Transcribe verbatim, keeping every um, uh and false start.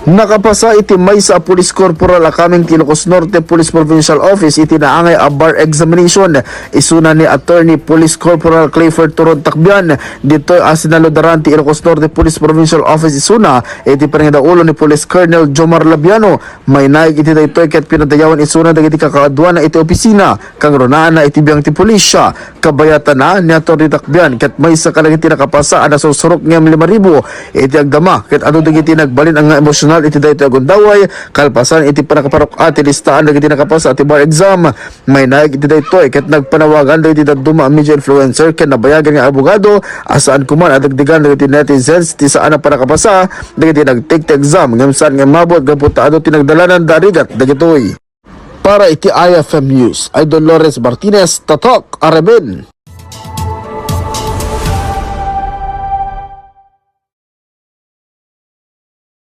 Nakapasa iti maysa a police corporal a coming ti Ilocos Norte Police Provincial Office iti naangay a bar examination isuna ni Attorney Police Corporal Clifford Turon Takbian. Ditoy a sinaludaran ti Ilocos Norte Police Provincial Office isuna iti panangidaulo ni Police Colonel Jomar Labiano. Mainaig iti daytoy ket pinadayawan isuna dagiti kakaaduana iti opisina, kangrunaan na iti biang ti pulisya. Kabayatan na ni Attorney Takbian ket maysa kadagiti nakapasa a nasursurok ngem lima ribu iti agdama ket adu dagiti nagbalin a nga emosyonal iti daytoy a gundaway kalpasan iti pannakaparuk-a ti listaan dagiti nakapasa ti bar exam. Mainaig iti daytoy ket nagpanawagan dagiti dadduma a media influencer ken nabayagan nga abogado a saan koma a dagdagan dagiti netizens ti saan a pannakapasa dagiti nag-take ti exam ngem saan nga immabot gapu ta adu ti nagdalananda a rigat dagitoy. Para iti I F M News, Idol Lawrence Martinez, Tatak Araben.